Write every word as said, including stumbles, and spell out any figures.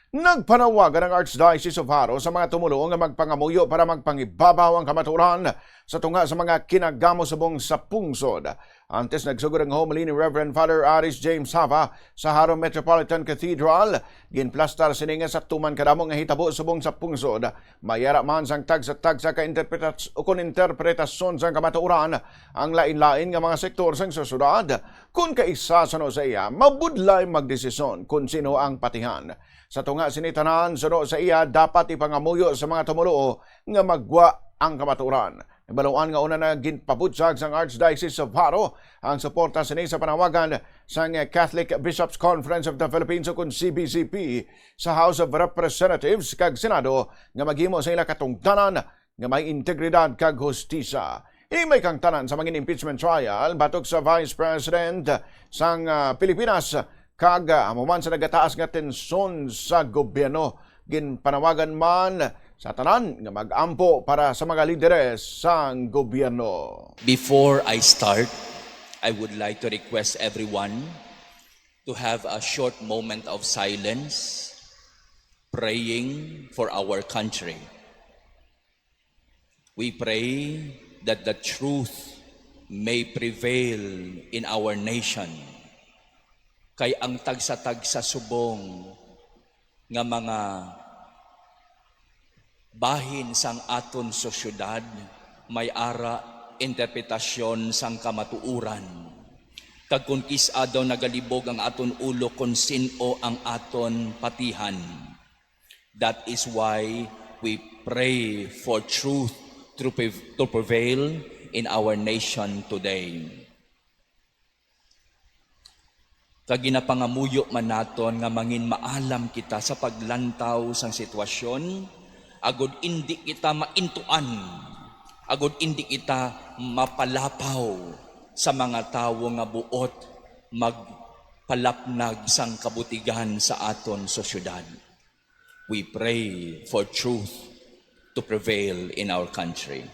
Nagpanawagan ang Archdiocese of Jaro sa mga tumoluo nga magpangamuyo para magpangibabaw ang kamatuoran sa tunga sa mga kinagamo subong sa pungsod. Antes nagsugod ang homily ni Reverend Father Aris James Sava sa Jaro Metropolitan Cathedral, ginplastar sini nga sa tuman kadamo nga hitabo subong sa pungsod, may ara man sang tagsa-tagsa ka interpretas-, ukon interpretasyon sang kamatuoran ang lain-lain nga mga sektor sang sosyedad. Kon kaisa suno sa iya, mabudlay magdesisyon kon sino ang patihan. Sa tunga sini tanan, suno sa iya, dapat ipangamuyo sa mga tumoluo nga magwa ang kamatuoran. Nabaluan nga una na ginpabutyag sang Archdiocese of Jaro ang suporta sini sa panawagan sang Catholic Bishops' Conference of the Philippines, ukon C B C P, sa House of Representatives kag Senado nga maghimo sa ila katungdanan nga may integridad kag hustisya. Ini may kang tanan sa mangin impeachment trial batok sa Vice President sang, ah, Pilipinas kag, ah, amo man sa nagataas nga tensyon sa gobyerno. Ginpanawagan man sa tanan nga mag-ampo para sa mga lideres sang gobyerno. Before I start, I would like to request everyone to have a short moment of silence, praying for our country. We pray that the truth may prevail in our nation. Kay ang tagsa-tagsa subong nga mga bahin sang aton sosyedad may ara interpretasyon sang kamatuoran, kag kon kis-a daw nagalibog ang aton ulo kon sin-o ang aton patihan. That is why we pray for truth to prev-, to prevail in our nation today. Kag ginapangamuyo man naton nga mangin maalam kita sa paglantaw sang sitwasyon, agod indi kita maintuan, agod indi kita mapalapaw sa mga tawo nga buot magpalapnag sang kabutigan sa aton sosyedad. We pray for truth to prevail in our country.